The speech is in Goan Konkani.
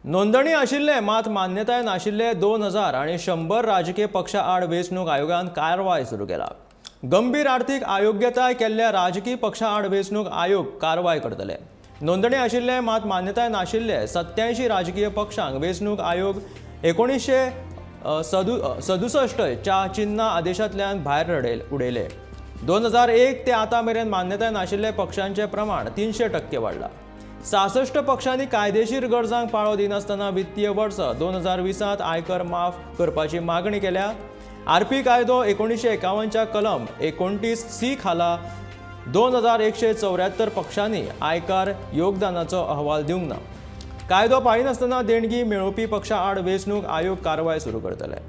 नोंदणी आशिल्ले मात मान्यताय नाशिल्ले 2100 राजकीय पक्षा आड वेंचणूक आयोगान कारवाय सुरू केला. गंभीर आर्थीक अयोग्यताय केल्ल्या राजकीय पक्षा आड वेंचणूक आयोग कारवाय करतले. नोंदणी आशिल्ले मात मान्यताय नाशिल्ले 87 राजकीय पक्षांक वेंचणूक आयोग एकोणीसशे 67च्या चिन्ह आदेशांतल्यान भायर उडयले. 2001 ते आतां मेरेन मान्यताय नाशिल्ले पक्षांचें प्रमाण 300% वाडलां. 66 पक्षांनी कायदेशीर गरजांक पाळो दिनासतना वित्तीय वर्स 2020त आयकर माफ करपाची मागणी केल्या. आरपी कायदो 1951च्या कलम 29 सी खाला 2174 पक्षांनी आयकर योगदानाचो अहवाल दिवंक ना. कायदो पाळिनासतना देणगी मेळोवपी पक्षा आड वेंचणूक आयोग कारवाय सुरू करतले.